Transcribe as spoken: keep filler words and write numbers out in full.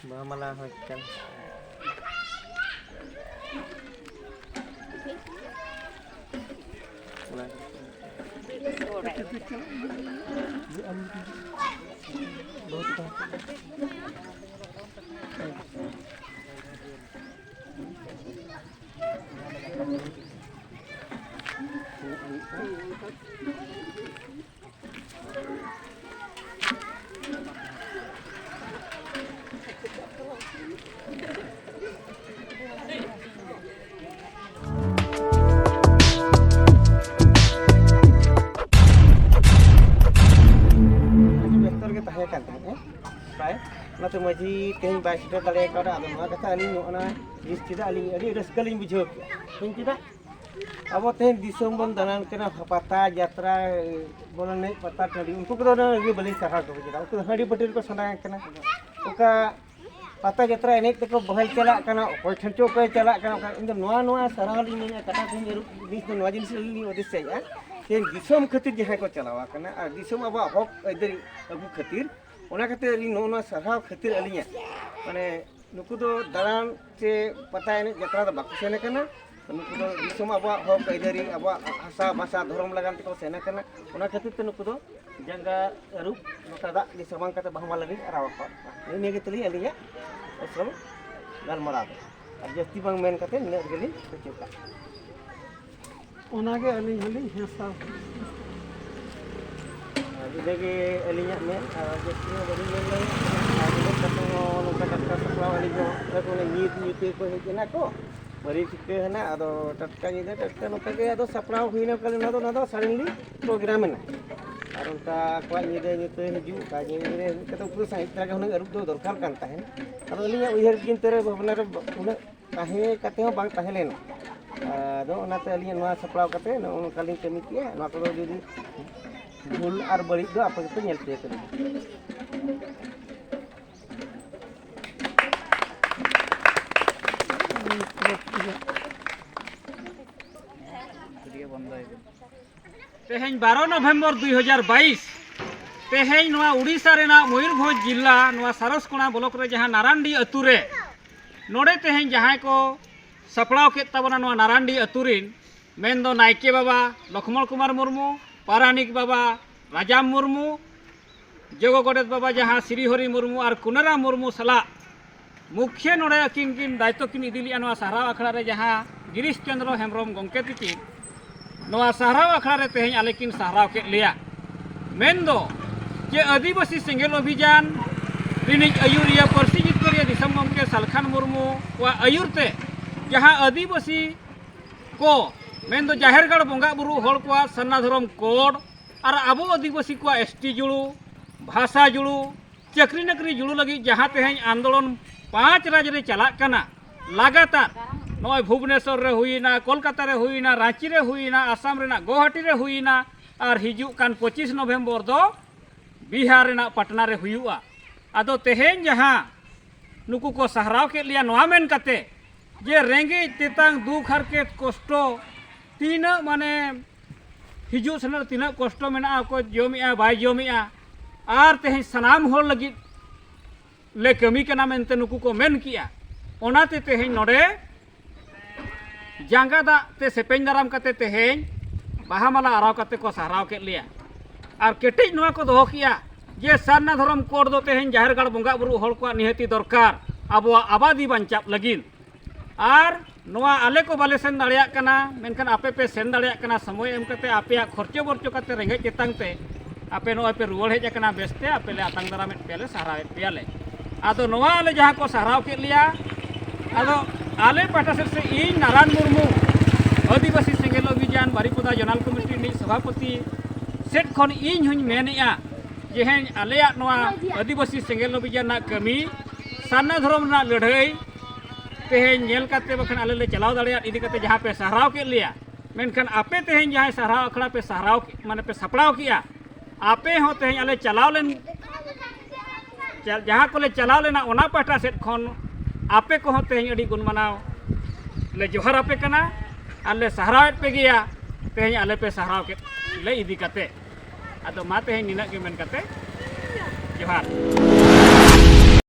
ᱵᱟᱦᱟ ᱢᱟᱞᱟ ᱦᱚᱸ ᱮᱠᱟᱞ᱾ ᱟᱹᱰᱤ ᱵᱮᱥᱛᱚ ᱨᱮᱜᱮ ᱛᱟᱦᱮᱸ ᱠᱟᱱ ᱛᱟᱦᱮᱸᱫ ᱯᱨᱟᱭ, ᱚᱱᱟᱛᱮ ᱢᱟᱹᱡᱷᱤ ᱛᱮᱦᱮᱧ ᱵᱟᱭ ᱥᱮᱴᱮᱨ ᱫᱟᱲᱮ ᱠᱟᱣᱫᱟ᱾ ᱟᱫᱚ ᱱᱚᱣᱟ ᱠᱟᱛᱷᱟ ᱟᱹᱞᱤᱧ ᱱᱚᱜᱼᱚ ᱱᱟ ᱡᱤᱱᱤᱥ ᱪᱮᱫᱟᱜ ᱟᱹᱞᱤᱧ ᱟᱹᱰᱤ ᱨᱟᱹᱥᱠᱟᱹ ᱞᱤᱧ ᱵᱩᱡᱷᱟᱹᱣ ᱠᱮᱫᱟ᱾ ᱛᱮᱦᱮᱧ ᱪᱮᱫᱟᱜ ᱟᱵᱚ ᱛᱮᱦᱮᱧ ᱫᱤᱥᱚᱢ ᱵᱚᱱ ᱫᱟᱬᱟᱱ ᱠᱟᱱᱟ, ᱯᱟᱛᱟ ᱡᱟᱛᱨᱟ, ᱵᱚᱞ ᱮᱱᱮᱡ, ᱯᱟᱛᱟ ᱴᱟᱺᱰᱤ, ᱩᱱᱠᱩ ᱠᱚᱫᱚ ᱚᱱᱟ ᱟᱹᱰᱤ ᱵᱟᱹᱞᱤᱧ ᱥᱟᱨᱦᱟᱣ ᱠᱚ ᱠᱟᱱᱟ᱾ ᱩᱱᱠᱩ ᱫᱚ ᱦᱟᱺᱰᱤ ᱵᱷᱟᱹᱴᱤ ᱨᱮᱠᱚ ᱥᱟᱸᱰᱟᱝ ᱠᱟᱱᱟ᱾ ᱚᱠᱟ ᱯᱟᱛᱟ ᱡᱟᱛᱨᱟ ᱮᱱᱮᱡ ᱛᱮᱠᱚ ᱵᱚᱦᱮᱞ ᱪᱟᱞᱟᱜ ᱠᱟᱱᱟ, ᱚᱠᱚᱭ ᱴᱷᱮᱱ ᱪᱚ ᱚᱠᱚᱭ ᱪᱟᱞᱟᱜ ᱠᱟᱱᱟ᱾ ᱚᱠᱟ, ᱤᱧ ᱫᱚ ᱱᱚᱣᱟ, ᱱᱚᱣᱟ ᱥᱟᱨᱦᱟᱣ ᱞᱤᱧ ᱢᱮᱱᱮᱫᱼᱟ, ᱠᱟᱴᱟ ᱠᱷᱚᱱ ᱟᱹᱨᱩᱵ ᱡᱤᱱᱤᱥ ᱫᱚ ᱱᱚᱣᱟ ᱡᱤᱱᱤᱥ ᱟᱹᱞᱤᱧ ᱞᱤᱧ ᱦᱩᱫᱤᱥᱮᱫᱼᱟ᱾ ᱛᱮᱦᱮᱧ ᱫᱤᱥᱚᱢ ᱠᱷᱟᱹᱛᱤᱨ ᱡᱟᱦᱟᱸᱭ ᱠᱚ ᱪᱟᱞᱟᱣ ᱟᱠᱟᱱᱟ ᱟᱨ ᱫᱤᱥᱚᱢ ᱟᱵᱚᱣᱟᱜ ᱦᱚᱠ ᱟᱹᱭᱫᱟᱹᱨᱤ ᱟᱹᱜᱩ ᱠᱷᱟᱹᱛᱤᱨ, ᱚᱱᱟ ᱠᱷᱟᱹᱛᱤᱨ ᱟᱹᱞᱤᱧ ᱱᱚᱜᱼᱚ ᱱᱚᱣᱟ ᱥᱟᱨᱦᱟᱣ ᱠᱷᱟᱹᱛᱤᱨ ᱟᱹᱞᱤᱧᱟᱜ, ᱢᱟᱱᱮ, ᱱᱩᱠᱩ ᱫᱚ ᱫᱟᱬᱟᱱ ᱥᱮ ᱯᱟᱛᱟ ᱮᱱᱮᱡ ᱡᱟᱛᱨᱟ ᱫᱚ ᱵᱟᱠᱚ ᱥᱮᱱ ᱟᱠᱟᱱᱟ᱾ ᱱᱩᱠᱩ ᱫᱚ ᱫᱤᱥᱚᱢ ᱟᱵᱚᱣᱟᱜ ᱦᱚᱠ ᱟᱹᱭᱫᱟᱹᱨᱤ, ᱟᱵᱚᱣᱟᱜ ᱵᱷᱟᱥᱟ, ᱵᱷᱟᱥᱟ, ᱫᱷᱚᱨᱚᱢ ᱞᱟᱹᱜᱤᱫ ᱛᱮᱠᱚ ᱥᱮᱱ ᱟᱠᱟᱱᱟ᱾ ᱚᱱᱟ ᱠᱷᱟᱹᱛᱤᱨ ᱛᱮ ᱱᱩᱠᱩ ᱫᱚ ᱡᱟᱸᱜᱟ ᱟᱹᱨᱩᱵ, ᱞᱚᱴᱟ ᱫᱟᱜ ᱜᱮ ᱥᱟᱢᱟᱝ ᱠᱟᱛᱮ ᱵᱟᱦᱟ ᱢᱟᱞᱟ ᱞᱤᱧ ᱟᱨᱟᱣ ᱟᱠᱟᱫ ᱠᱚᱣᱟ᱾ ᱱᱤᱭᱟᱹ ᱜᱮ ᱛᱟᱹᱞᱤᱧ ᱟᱹᱞᱤᱧᱟᱜ ᱟᱥᱚᱞ ᱜᱟᱞᱢᱟᱨᱟᱣ ᱫᱚ᱾ ᱟᱨ ᱡᱟᱹᱥᱛᱤ ᱵᱟᱝ ᱢᱮᱱ ᱠᱟᱛᱮ ᱱᱤᱱᱟᱹᱜ ᱨᱮᱜᱮ ᱞᱤᱧ ᱢᱩᱪᱟᱹᱫ ᱠᱟᱜ ᱠᱟᱱᱟ᱾ ᱚᱱᱟᱜᱮ ᱟᱹᱞᱤᱧ ᱦᱚᱸᱞᱤᱧ ᱦᱮᱸᱥᱟᱣ᱾ ᱟᱨ ᱤᱱᱟᱹᱜᱮ ᱟᱹᱞᱤᱧᱟᱜ ᱢᱮᱱ, ᱟᱨ ᱡᱟᱹᱥᱛᱤ ᱦᱚᱸ ᱵᱟᱹᱞᱤᱧ ᱢᱮᱱ ᱫᱟᱲᱮᱭᱟᱜ ᱠᱟᱱᱟ᱾ ᱟᱨ ᱩᱱᱟᱹᱜ ᱠᱟᱛᱮ ᱦᱚᱸ ᱱᱚᱝᱠᱟ ᱴᱟᱴᱠᱟ ᱥᱟᱯᱲᱟᱣ ᱟᱹᱞᱤᱧ ᱦᱚᱸ ᱚᱱᱮ ᱧᱤᱨ ᱧᱤᱨ ᱛᱮᱜᱮ ᱠᱚ ᱦᱮᱡ ᱮᱱᱟ ᱠᱚ, ᱵᱟᱹᱞᱤᱧ ᱴᱷᱤᱠᱟᱹ ᱦᱮᱱᱟ᱾ ᱟᱫᱚ ᱴᱟᱴᱠᱟ ᱧᱤᱫᱟᱹ ᱴᱟᱴᱠᱟ ᱱᱚᱝᱠᱟ ᱜᱮ ᱟᱫᱚ ᱥᱟᱯᱲᱟᱣ ᱦᱩᱭᱱᱟ᱾ ᱚᱱᱟ ᱫᱚ, ᱚᱱᱟ ᱫᱚ ᱥᱟᱰᱮᱱᱞᱤ ᱯᱨᱳᱜᱨᱟᱢ ᱮᱱᱟ᱾ ᱟᱨ ᱚᱱᱠᱟ ᱟᱠᱚᱣᱟᱜ ᱧᱤᱫᱟᱹ ᱧᱩᱛᱟᱹ ᱦᱤᱡᱩᱜ, ᱚᱠᱟ ᱧᱤᱫᱟᱹ ᱦᱮᱡ ᱠᱟᱛᱮ ᱩᱱᱠᱩ ᱫᱚ ᱥᱟᱸᱜᱮ ᱫᱷᱟᱨᱟ ᱜᱮ ᱦᱩᱱᱟᱹᱝ ᱟᱹᱨᱩᱵ ᱫᱚ ᱫᱚᱨᱠᱟᱨ ᱠᱟᱱ ᱛᱟᱦᱮᱸᱫ᱾ ᱟᱫᱚ ᱟᱹᱞᱤᱧᱟᱜ ᱩᱭᱦᱟᱹᱨ ᱪᱤᱱᱛᱟᱹ ᱨᱮ, ᱵᱷᱟᱵᱽᱱᱟ ᱨᱮ ᱩᱱᱟᱹᱜ ᱛᱟᱦᱮᱸ ᱠᱟᱛᱮ ᱦᱚᱸ ᱵᱟᱝ ᱛᱟᱦᱮᱸ ᱞᱮᱱᱟ᱾ ᱟᱫᱚ ᱚᱱᱟᱛᱮ ᱟᱹᱞᱤᱧ ᱱᱚᱣᱟ ᱥᱟᱯᱲᱟᱣ ᱠᱟᱛᱮ ᱱᱚᱜᱼᱚ ᱱᱚᱝᱠᱟ ᱞᱤᱧ ᱠᱟᱹᱢᱤ ᱠᱮᱜᱼᱟ᱾ ᱱᱚᱣᱟ ᱠᱚᱫᱚ ᱡᱩᱫᱤ ᱵᱷᱩᱞ ᱟᱨ ᱵᱟᱹᱲᱤᱡ ᱫᱚ ᱟᱯᱮ ᱜᱮᱯᱮ ᱧᱮᱞ ᱛᱤᱭᱳᱜ ᱠᱟᱫᱟ᱾ ᱛᱮᱦᱮᱧ ᱵᱟᱨᱚ ᱱᱚᱵᱷᱮᱢᱵᱚᱨ ᱫᱩᱭ ᱦᱟᱡᱟᱨ ᱵᱟᱭᱤᱥ, ᱛᱮᱦᱮᱧ ᱱᱚᱣᱟ ᱩᱲᱤᱥᱥᱟ ᱨᱮᱱᱟᱜ ᱢᱚᱭᱩᱨᱵᱷᱚᱸᱡᱽ ᱡᱤᱞᱟ, ᱱᱚᱣᱟ ᱥᱟᱨᱚᱥᱠᱳᱱᱟ ᱵᱞᱚᱠ ᱨᱮ ᱡᱟᱦᱟᱸ ᱱᱟᱨᱟᱱᱰᱤ ᱟᱹᱛᱩ ᱨᱮ, ᱱᱚᱰᱮ ᱛᱮᱦᱮᱧ ᱡᱟᱦᱟᱸᱭ ᱠᱚ ᱥᱟᱯᱲᱟᱣ ᱠᱮᱫ ᱛᱟᱵᱚᱱᱟ ᱱᱚᱣᱟ ᱱᱟᱨᱟᱱᱰᱤ ᱟᱹᱛᱩ ᱨᱤᱱ, ᱢᱮᱱᱫᱚ ᱱᱟᱭᱠᱮ ᱵᱟᱵᱟ ᱞᱚᱠᱷᱢᱚᱬ ᱠᱩᱢᱟᱨ ᱢᱩᱨᱢᱩ, ᱯᱟᱨᱟᱱᱤᱠ ᱵᱟᱵᱟ ᱨᱟᱡᱟᱢ ᱢᱩᱨᱢᱩ, ᱡᱚᱜᱚ ᱜᱚᱰᱮᱛ ᱵᱟᱵᱟ ᱡᱟᱦᱟᱸ ᱥᱨᱤ ᱦᱚᱨᱤ ᱢᱩᱨᱢᱩ ᱟᱨ ᱠᱩᱱᱟᱨᱟᱢ ᱢᱩᱨᱢᱩ ᱥᱟᱞᱟᱜ ᱢᱩᱠᱷᱭᱟᱹ ᱱᱚᱰᱮ ᱟᱹᱠᱤᱱ ᱠᱤᱱ ᱫᱟᱭᱤᱛᱛᱚ ᱠᱤᱱ ᱤᱫᱤ ᱞᱮᱫᱼᱟ ᱱᱚᱣᱟ ᱥᱟᱨᱦᱟᱣ ᱟᱠᱷᱲᱟ ᱨᱮ, ᱡᱟᱦᱟᱸ ᱜᱤᱨᱤᱥ ᱪᱚᱸᱫᱽᱨᱚ ᱦᱮᱢᱵᱨᱚᱢ ᱜᱚᱢᱠᱮ ᱛᱤᱠᱤᱱ ᱱᱚᱣᱟ ᱥᱟᱨᱦᱟᱣ ᱟᱠᱷᱲᱟ ᱨᱮ ᱛᱮᱦᱮᱧ ᱟᱞᱮ ᱠᱤᱱ ᱥᱟᱨᱦᱟᱣ ᱠᱮᱫ ᱞᱮᱭᱟ᱾ ᱢᱮᱱᱫᱚ ᱡᱮ ᱟᱹᱫᱤᱵᱟᱹᱥᱤ ᱥᱮᱸᱜᱮᱞ ᱚᱵᱷᱤᱡᱟᱱ ᱨᱤᱱᱤᱡ ᱟᱹᱭᱩᱨᱤᱭᱟᱹ ᱯᱟᱹᱨᱥᱤ ᱡᱤᱛᱠᱟᱹᱨᱤᱭᱟᱹ ᱫᱤᱥᱚᱢ ᱜᱚᱢᱠᱮ ᱥᱟᱞᱠᱷᱟᱱ ᱢᱩᱨᱢᱩᱣᱟᱜ ᱟᱹᱭᱩᱨ ᱛᱮ ᱡᱟᱦᱟᱸ ᱟᱹᱫᱤᱵᱟᱹᱥᱤ ᱠᱚ, ᱢᱮᱱᱫᱚ ᱡᱟᱦᱮᱨ ᱜᱟᱲ ᱵᱚᱸᱜᱟ ᱵᱩᱨᱩ ᱦᱚᱲ ᱠᱚᱣᱟᱜ ᱥᱟᱨᱱᱟ ᱫᱷᱚᱨᱚᱢ ᱠᱳᱰ ᱟᱨ ᱟᱵᱚ ᱟᱹᱫᱤᱵᱟᱹᱥᱤ ᱠᱚᱣᱟᱜ ᱮᱥ ᱴᱤ ᱡᱩᱲᱩ, ᱵᱷᱟᱥᱟ ᱡᱩᱲᱩ, ᱪᱟᱹᱠᱨᱤ ᱱᱚᱠᱨᱤ ᱡᱩᱲᱩ ᱞᱟᱹᱜᱤᱫ ᱡᱟᱦᱟᱸ ᱛᱮᱦᱮᱧ ᱟᱱᱫᱳᱞᱚᱱ ᱯᱟᱸᱪ ᱨᱟᱡᱽ ᱨᱮ ᱪᱟᱞᱟᱜ ᱠᱟᱱᱟ ᱞᱟᱜᱟᱛᱟᱨ, ᱱᱚᱜᱼᱚᱭ ᱵᱷᱩᱵᱽᱱᱮᱥᱚᱨ ᱨᱮ ᱦᱩᱭᱮᱱᱟ, ᱠᱳᱞᱠᱟᱛᱟ ᱨᱮ ᱦᱩᱭᱮᱱᱟ, ᱨᱟᱸᱪᱤ ᱨᱮ ᱦᱩᱭᱮᱱᱟ, ᱟᱥᱟᱢ ᱨᱮᱱᱟᱜ ᱜᱳᱦᱟᱴᱤ ᱨᱮ ᱦᱩᱭᱮᱱᱟ, ᱟᱨ ᱦᱤᱡᱩᱜ ᱠᱟᱱ ᱯᱚᱸᱪᱤᱥ ᱱᱚᱵᱷᱮᱢᱵᱚᱨ ᱫᱚ ᱵᱤᱦᱟᱨ ᱨᱮᱱᱟᱜ ᱯᱟᱴᱱᱟ ᱨᱮ ᱦᱩᱭᱩᱜᱼᱟ᱾ ᱟᱫᱚ ᱛᱮᱦᱮᱧ ᱡᱟᱦᱟᱸ ᱱᱩᱠᱩ ᱠᱚ ᱥᱟᱨᱦᱟᱣ ᱠᱮᱫ ᱞᱮᱭᱟ ᱱᱚᱣᱟ ᱢᱮᱱ ᱠᱟᱛᱮ ᱡᱮ ᱨᱮᱸᱜᱮᱡ ᱛᱮᱛᱟᱝ ᱫᱩᱠ ᱦᱟᱨᱠᱮᱛ ᱠᱚᱥᱴᱚ ᱛᱤᱱᱟᱹᱜ ᱢᱟᱱᱮ ᱦᱤᱡᱩᱜ ᱥᱮᱱᱚᱜ ᱨᱮ ᱛᱤᱱᱟᱹᱜ ᱠᱚᱥᱴᱚ ᱢᱮᱱᱟᱜᱼᱟ, ᱚᱠᱚᱭ ᱡᱚᱢᱮᱜᱼᱟ ᱵᱟᱭ ᱡᱚᱢᱮᱜᱼᱟ, ᱟᱨ ᱛᱮᱦᱮᱧ ᱥᱟᱱᱟᱢ ᱦᱚᱲ ᱞᱟᱹᱜᱤᱫ ᱞᱮ ᱠᱟᱹᱢᱤ ᱠᱟᱱᱟ ᱢᱮᱱᱛᱮ ᱱᱩᱠᱩ ᱠᱚ ᱢᱮᱱ ᱠᱮᱜᱼᱟ᱾ ᱚᱱᱟᱛᱮ ᱛᱮᱦᱮᱧ ᱱᱚᱰᱮ ᱡᱟᱸᱜᱟ ᱫᱟᱜ ᱛᱮ ᱥᱮᱯᱮᱧ ᱫᱟᱨᱟᱢ ᱠᱟᱛᱮ ᱛᱮᱦᱮᱧ ᱵᱟᱦᱟ ᱢᱟᱞᱟ ᱟᱨᱟᱣ ᱠᱟᱛᱮ ᱠᱚ ᱥᱟᱨᱦᱟᱣ ᱠᱮᱫ ᱞᱮᱭᱟ᱾ ᱟᱨ ᱠᱮᱴᱮᱡ ᱱᱚᱣᱟ ᱠᱚ ᱫᱚᱦᱚ ᱠᱮᱜᱼᱟ ᱡᱮ ᱥᱟᱨᱱᱟ ᱫᱷᱚᱨᱚᱢ ᱠᱳᱰ ᱫᱚ ᱛᱮᱦᱮᱧ ᱡᱟᱦᱮᱨ ᱜᱟᱲ ᱵᱚᱸᱜᱟ ᱵᱩᱨᱩ ᱦᱚᱲ ᱠᱚᱣᱟᱜ ᱱᱤᱦᱟᱹᱛᱤ ᱫᱚᱨᱠᱟᱨ ᱟᱵᱚᱣᱟᱜ ᱟᱵᱟᱫᱤ ᱵᱟᱧᱪᱟᱜ ᱞᱟᱹᱜᱤᱫ᱾ ᱟᱨ ᱱᱚᱣᱟ ᱟᱞᱮ ᱠᱚ ᱵᱟᱞᱮ ᱥᱮᱱ ᱫᱟᱲᱮᱭᱟᱜ ᱠᱟᱱᱟ, ᱢᱮᱱᱠᱷᱟᱱ ᱟᱯᱮ ᱯᱮ ᱥᱮᱱ ᱫᱟᱲᱮᱭᱟᱜ ᱠᱟᱱᱟ, ᱥᱚᱢᱚᱭ ᱮᱢ ᱠᱟᱛᱮ ᱟᱯᱮᱭᱟᱜ ᱠᱷᱚᱨᱪᱚ ᱵᱚᱨᱪᱚ ᱠᱟᱛᱮ ᱨᱮᱸᱜᱮᱡ ᱛᱮᱛᱟᱝ ᱛᱮ ᱟᱯᱮ ᱱᱚᱜᱼᱚᱭ ᱯᱮ ᱨᱩᱣᱟᱹᱲ ᱦᱮᱡ ᱟᱠᱟᱱᱟ, ᱵᱮᱥᱛᱮ ᱟᱯᱮ ᱞᱮ ᱟᱛᱟᱝ ᱫᱟᱨᱟᱢᱮᱫ ᱯᱮᱭᱟᱞᱮ, ᱥᱟᱨᱦᱟᱣᱮᱫ ᱯᱮᱭᱟᱞᱮ᱾ ᱟᱫᱚ ᱱᱚᱣᱟ ᱟᱞᱮ ᱡᱟᱦᱟᱸ ᱠᱚ ᱥᱟᱨᱦᱟᱣ ᱠᱮᱫ ᱞᱮᱭᱟ, ᱟᱫᱚ ᱟᱞᱮ ᱯᱟᱦᱴᱟ ᱥᱮᱫ ᱥᱮ ᱤᱧ ᱱᱟᱨᱟᱱ ᱢᱩᱨᱢᱩ, ᱟᱹᱫᱤᱵᱟᱹᱥᱤ ᱥᱮᱸᱜᱮᱞ ᱚᱵᱷᱤᱡᱟᱱ ᱵᱟᱨᱤᱯᱚᱫᱟ ᱡᱚᱱᱟᱞ ᱠᱚᱢᱤᱴᱤ ᱨᱤᱱᱤᱡ ᱥᱚᱵᱷᱟᱯᱚᱛᱤ ᱥᱮᱫ ᱠᱷᱚᱱ ᱤᱧ ᱦᱚᱧ ᱢᱮᱱᱮᱫᱼᱟ ᱡᱮ ᱦᱮᱸ, ᱟᱞᱮᱭᱟᱜ ᱱᱚᱣᱟ ᱟᱹᱫᱤᱵᱟᱹᱥᱤ ᱥᱮᱸᱜᱮᱞ ᱚᱵᱷᱤᱡᱟᱱ ᱨᱮᱱᱟᱜ ᱠᱟᱹᱢᱤ, ᱥᱟᱨᱱᱟ ᱫᱷᱚᱨᱚᱢ ᱨᱮᱱᱟᱜ ᱞᱟᱹᱲᱦᱟᱹᱭ, ᱛᱮᱦᱮᱧ ᱧᱮᱞ ᱠᱟᱛᱮ ᱵᱟᱠᱷᱟᱱ ᱟᱞᱮ ᱞᱮ ᱪᱟᱞᱟᱣ ᱫᱟᱲᱮᱭᱟᱜ ᱤᱫᱤ ᱠᱟᱛᱮ ᱡᱟᱦᱟᱸ ᱯᱮ ᱥᱟᱨᱦᱟᱣ ᱠᱮᱫ ᱞᱮᱭᱟ, ᱢᱮᱱᱠᱷᱟᱱ ᱟᱯᱮ ᱛᱮᱦᱮᱧ ᱡᱟᱦᱟᱸᱭ ᱥᱟᱨᱦᱟᱣ ᱟᱠᱷᱲᱟ ᱯᱮ ᱥᱟᱨᱦᱟᱣ ᱠᱮ-, ᱢᱟᱱᱮ ᱯᱮ ᱥᱟᱯᱲᱟᱣ ᱠᱮᱜᱼᱟ, ᱟᱯᱮ ᱦᱚᱸ ᱛᱮᱦᱮᱧ ᱟᱞᱮ ᱪᱟᱞᱟᱣ ᱞᱮᱱ ᱪᱟ-, ᱡᱟᱦᱟᱸ ᱠᱚᱞᱮ ᱪᱟᱞᱟᱣ ᱞᱮᱱᱟ ᱚᱱᱟ ᱯᱟᱦᱴᱟ ᱥᱮᱫ ᱠᱷᱚᱱ ᱟᱯᱮ ᱠᱚᱦᱚᱸ ᱛᱮᱦᱮᱧ ᱟᱹᱰᱤ ᱜᱩᱱ ᱢᱟᱱᱟᱣ ᱞᱮ ᱡᱚᱦᱟᱨ ᱟᱯᱮ ᱠᱟᱱᱟ ᱟᱨ ᱞᱮ ᱥᱟᱨᱦᱟᱣᱮᱫ ᱯᱮ ᱜᱮᱭᱟ᱾ ᱛᱮᱦᱮᱧ ᱟᱞᱮ ᱯᱮ ᱥᱟᱨᱦᱟᱣ ᱠᱮᱫ ᱞᱮ ᱤᱫᱤ ᱠᱟᱛᱮ, ᱟᱫᱚ ᱢᱟ ᱛᱮᱦᱮᱧ ᱱᱤᱱᱟᱹᱜ ᱜᱮ ᱢᱮᱱ ᱠᱟᱛᱮ ᱡᱚᱦᱟᱨ᱾